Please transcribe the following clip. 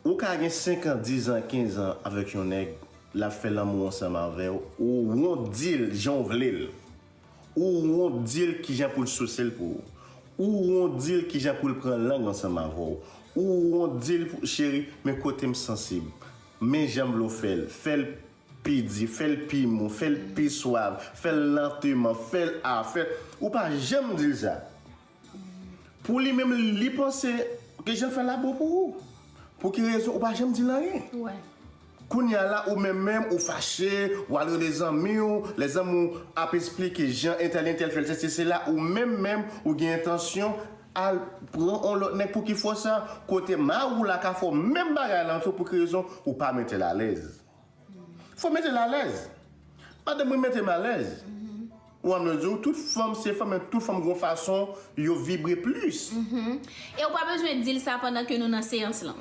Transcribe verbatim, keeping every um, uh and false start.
Ou ka gen senk an, diz an, kenz an avèk yon nèg, l ap fè lanmou ansanm avè w, ou wont di l jan w vle l. Ou wont di l kijan pou l souse l pou ou. Ou wont di l kijan pou l pran lang ansanm avè w. Ou wont di l, cheri, men kote m sansib. Men jan m vle w fè l. Fè l pi di, fè l pi mou, fè l pi swav, fè l lanteman, fè l a, fè l. Ou pa janm di l sa. Pou li menm, li panse ke jan l fè la bon pou ou. Pou ki rezon ou pa janm di l anyen? Kounye a la, ou menm menm, ou fache, ou al rele zanmi w, lè zanmi w ap esplike jan entèl, entèl fè l, sesi, sela, ou menm menm, ou gen entansyon al pran yon lòt nèg. Pou ki fè w sa? Kote mari w la ka fè w menm bagay la tou, pou ki rezon ou pa mete l alèz? Fò mete l alèz. Madanm mwen mete m alèz. Ou wè m di w, tout fanm se fanm, men tout fanm gon fason yo vibre plis. E ou pa bezwen di l sa pandan ke nou nan seyans lan.